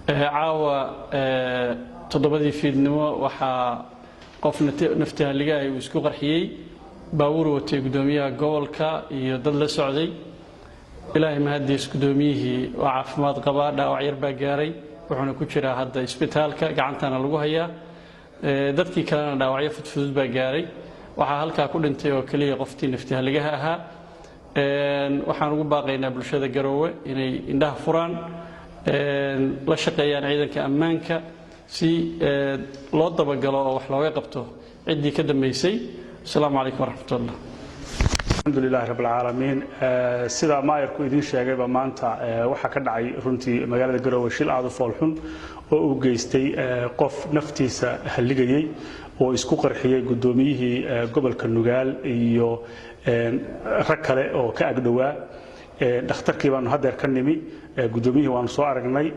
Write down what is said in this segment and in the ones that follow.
Caawa 7dii fiidnimo waxaa qof naftihaligahay uu isku qarxiyey baabuur watay guddoomiyaha gobolka iyo dad la socday. Ilaahay mahadiis, guddoomiyihii waa caafimaad qabaa, dhaawac yar baa gaaray, wuxuuna ku jiraa hadda isbitaalka, gacantana lagu hayaa. Dadkii kalena dhaawacyo fudfudud baa gaaray. Waxaa halkaa ku dhintay oo keliya qoftii naftihaligaha ahaa. Waxaan ugu baaqaynaa bulshada Garoowe inay indhaha furaan, la shaqeeyaan ciidanka ammaanka, si loo dabagalo oo wax looga qabto ciddii ka dambaysay. Asalaamu calaykum waraxmatullah. Alxamdu lilahi rab alcaalamiin. Sida maayarku idiin sheegayba, maanta waxaa ka dhacay runtii magaalada Garoowe shil aad u foolxun oo uu geystay qof naftiisa halligayey oo isku qarxiyey guddoomiyihii gobolka Nugaal iyo rag kale oo ka agdhowaa. Dhakhtarkii baanu haddeer ka nimi. Guddoomiyihii waanu soo aragnay,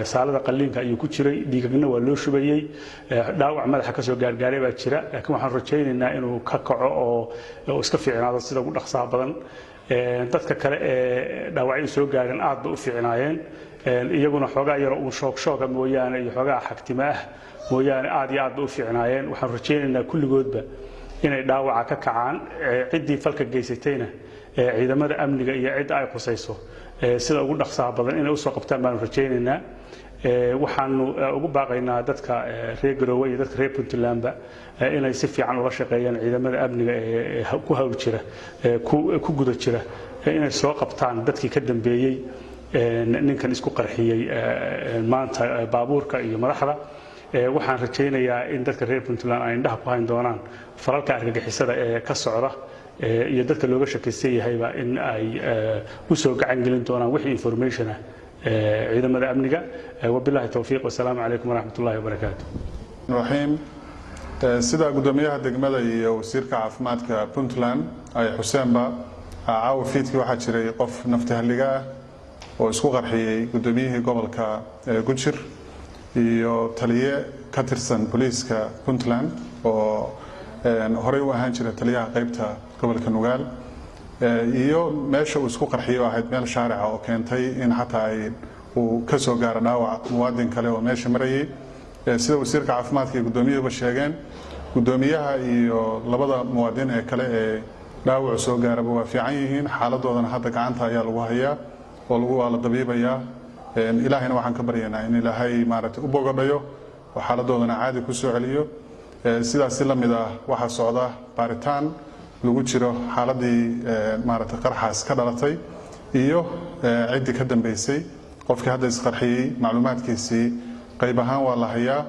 saalada qalliinka ayuu ku jiray, dhiigagna waa loo shubayey. Dhaawac madaxa ka soo gaargaaray baa jira, laakiin waxaan rajaynaynaa inuu ka kaco oo iska fiicnaado sida ugu dhaqsaha badan. Dadka kale ee dhaawacyadu soo gaareen aad bay u fiicnaayeen iyaguna, xoogaa yaro uun shoog shooga mooyaane iyo xoogaa xagtimo ah mooyaane, aad iyo aad bay u fiicnaayeen. Waxaan rajaynaynaa kulligoodba inay dhaawaca ka kacaan. Ciddii falka geysatayna ciidamada amniga iyo cidda ay khusayso sida ugu dhaqsaha badan inay usoo qabtaan baanu rajaynaynaa. Waxaanu ugu baaqaynaa dadka reer Garoowe iyo dadka reer Puntlandba inay si fiican ula shaqeeyaan ciidamada amniga ee ku hawl jira, ku guda jira inay soo qabtaan dadkii ka dambeeyey ninkan isku qarxiyey maanta baabuurka iyo madaxda. Waxaan rajaynayaa in dadka reer Puntland ay indhaha ku hayn doonaan falalka argagixisada ee ka socda iyo dadka looga shakaysan yahayba in ay u soo gacan gelin doonaan wixii information ah ciidamada amniga. Wabillahi towfiiq, wasalaamu calaykum waraxmat ullahi wabarakaatu. Raxiim. Sida guddoomiyaha degmada iyo wasiirka caafimaadka Puntland ay xuseenba, caawa fiidkii waxaa jiray qof naftihalliga ah oo isku qarxiyey guddoomiyihii gobolka Gujir iyo taliye ka tirsan booliiska Puntland oo horey u ahaan jira taliyaha qaybta gobolka Nugaal, iyo meesha uu isku qarxiyey oo ahayd meel shaarica oo keentay in xataa ay uu ka soo gaaro dhaawac muwaadin kale oo meesha marayay. Sida wasiirka caafimaadka iyo guddoomiyuhuba sheegeen, guddoomiyaha iyo labada muwaadin ee kale ee dhaawacu soo gaaraba waa fiican yihiin, xaaladoodana hadda gacanta ayaa lagu hayaa oo lagu waa la dabiibayaa. Ilaahayna waxaan ka baryaynaa in Ilaahay maaragtay u bogadhayo oo xaaladoodana caadi ku soo celiyo. Sidaas si la mid ah, waxaa socda baaritaan lagu jiro xaaladii maaragtay qarxaas ka dhalatay iyo ciddii ka dambeysay. Qofkii hadda isqarxiyey macluumaadkiisii qayb ahaan waa la hayaa,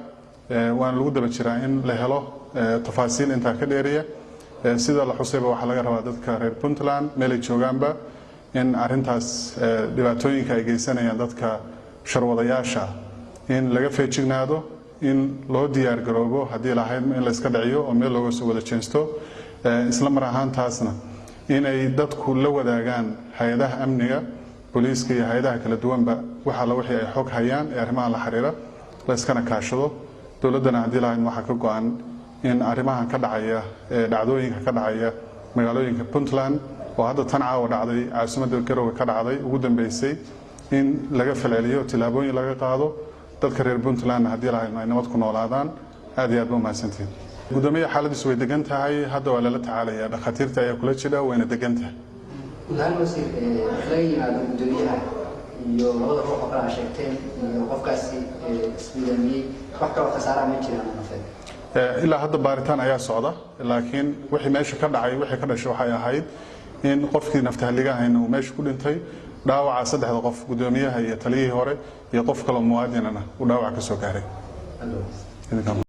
waana lagu daba jiraa in la helo tafaasiil intaa ka dheeriya. Sida la xusayba, waxaa laga rabaa dadka reer Puntland meelay joogaanba in arintaas dhibaatooyinka ay geysanayaan dadka sharwadayaasha in laga feejignaado, in loo diyaar garoobo haddii lahayd in la iska dhiciyo oo meel looga soo wada jeensto, isla mar ahaantaasna inay dadku la wadaagaan hay-adaha amniga, booliiska iyo hay-adaha kala duwanba, wax alla wixii ay xog hayaan ee arrimaha la xiriira, la iskana kaashado. Dowladdana haddii lahayd waxaa ka go-an in arrimahan ka dhacaya ee dhacdooyinka ka dhacaya magaalooyinka Puntland, oo hadda tan caawa dhacday caasimadda Garowe ka dhacday ugu dambeysay, in laga falceliyo, tillaabooyin laga qaado, dadka reer Puntlandna haddii lahayd ay nabad ku noolaadaan. Aad iyo aad ba umahadsantihin. Guddoomiyaha xaaladiisu way degan tahay, hadda waa lala tacaalaya, dhakhaatiirta ayaa kula jira, wayna degan tahay. Guud ahaan, wasiir, marka laga yimaado guddoomiyaha iyo labada ruux oo kale aa sheegteen iyo qofkaasi ismidaamiyey, wax kaloo khasaaraha ma jiraan nafeed? Ilaa hadda baaritaan ayaa socda, laakiin wixii meesha ka dhacay, wixii ka dhashay waxay ahayd in qofkii naftahaligaahayna uu meesha ku dhintay, dhaawaca saddexda qof, guddoomiyaha iyo taliyihii hore iyo qof kaloo muwaadinana, uu dhaawac ka soo gaaray.